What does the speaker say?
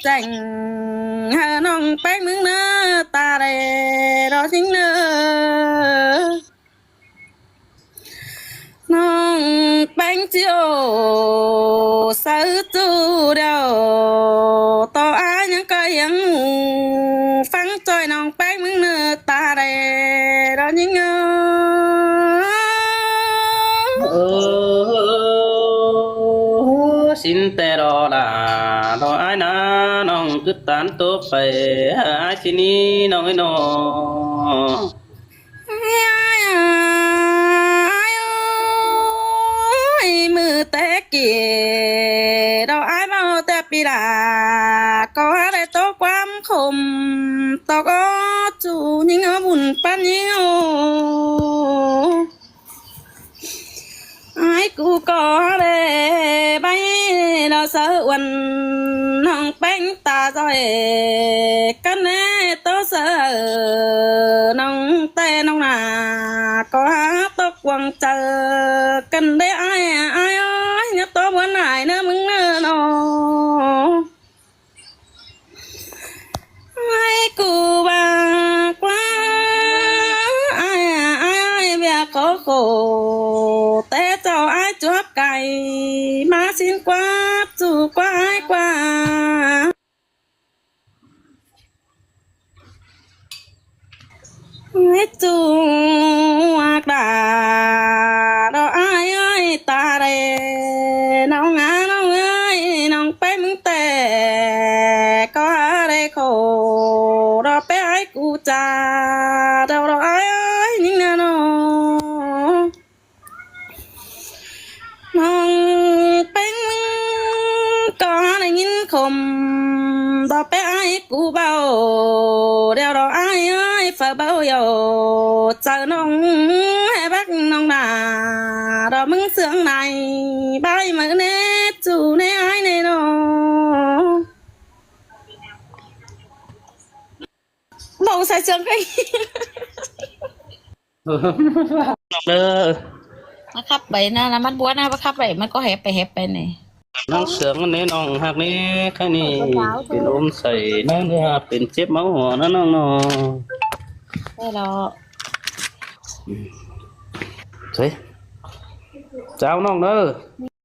ແຈ້ງໃຫ້ນ້ອງແປ້ງມຶງເນີ ຕາແລດອກຍິງເນີ ນ້ອງແປ້ງຈິໂອ ເຊີຈູດຽວ ຕໍ່ອ້າຍຍັງກໍຍັງ ຟັງຈ່ອຍນ້ອງແປ້ງມຶງເນີ ຕາແລດອກຍິງເນີ. ເອີ ຊິນແຕ່ລໍລາ ລໍອ້າຍນາ ນ້ອງກຶດຕານໂຕໄປ ອ້າຍຊິໜີນ້ອງເອີຍນ້ອງ. ອ້າຍ ອ້າຍ ອ້າຍເອີຍ ມື້ແຕ່ກີ້ ດອກອ້າຍເວົ້າແຕ່ປີລາ ກໍຫາໄດ້ຕົກຄວາມຄົມ ຕອກອອກຈູຍິງເອົາບຸນປັນຍິງເອົາ ອ້າຍກູກໍເດໄບ ລາວສາວອວນ ນ້ອງແປ້ງຕາຈ້ອຍ ກັນແນ່ໂຕເສີ ນ້ອງແຕ່ນ້ອງໜ້າ ກໍຫາຕົກຫວັງເຈີກັນເດ ອ້າຍ ອ້າຍເອີຍ ຢ່າໂຕບໍ່ນາຍເນີ ມຶງເນີນ້ອງ. ອ້າຍກູວ່າກວ່າ ອ້າຍ ອ້າຍ ອ້າຍ ເວຍຂໍໂຄ ແຕ່ເຈົ້າອ້າຍຈວບໄກ່ ມາຊິນກວາບ ສູ່ກວ່າອ້າຍກວ່າ ເຮັດຈູອາກດາ ດອກອ້າຍເອີຍ ຕາແລດ ນ້ອງອາ ນ້ອງເອີຍ ນ້ອງໄປເມືອງແຕ່ ກໍຫາໄດ້ຂໍ ດອກໄປອ້າຍກູຈາ ດອກ ດອກອ້າຍເອີຍ ຍິງນະນ້ອງ. ນ້ອງເປັນກໍໄດ້ຍິນຄົມ ດອກໄປອ້າຍກູເວົ້າ ດຽວດອກອ້າຍເອີຍ ຝາກເວົ້າເຍົາ ເຈົ້ານ້ອງໃຫ້ບັກນ້ອງໜ້າ ດອກມຶງເຊື່ອງໃນ ບາຍມືແນ່ ຈູແນ່ອ້າຍແນ່ນ້ອງ. ເວົ້າໃສ່ເຊິ່ງໄປ ເດີ ມາຂັບໄປນະ ນ້ຳມັນບົວນະ ມາຂັບໄປ ມັນກໍແຮບໄປແຮບໄປນີ້ ນ້ອງເຊື່ອງແນ່ ນ້ອງຮັກແນ່ ໃຄນີ້ ເປັນອົມໃສ່ ນ້ອງເດີ ເປັນເຈັບເມົາຫົວນະນ້ອງເນາະ ໃຊ່ແລ້ວ ໃສ່ ເຈົ້ານ້ອງເດີ.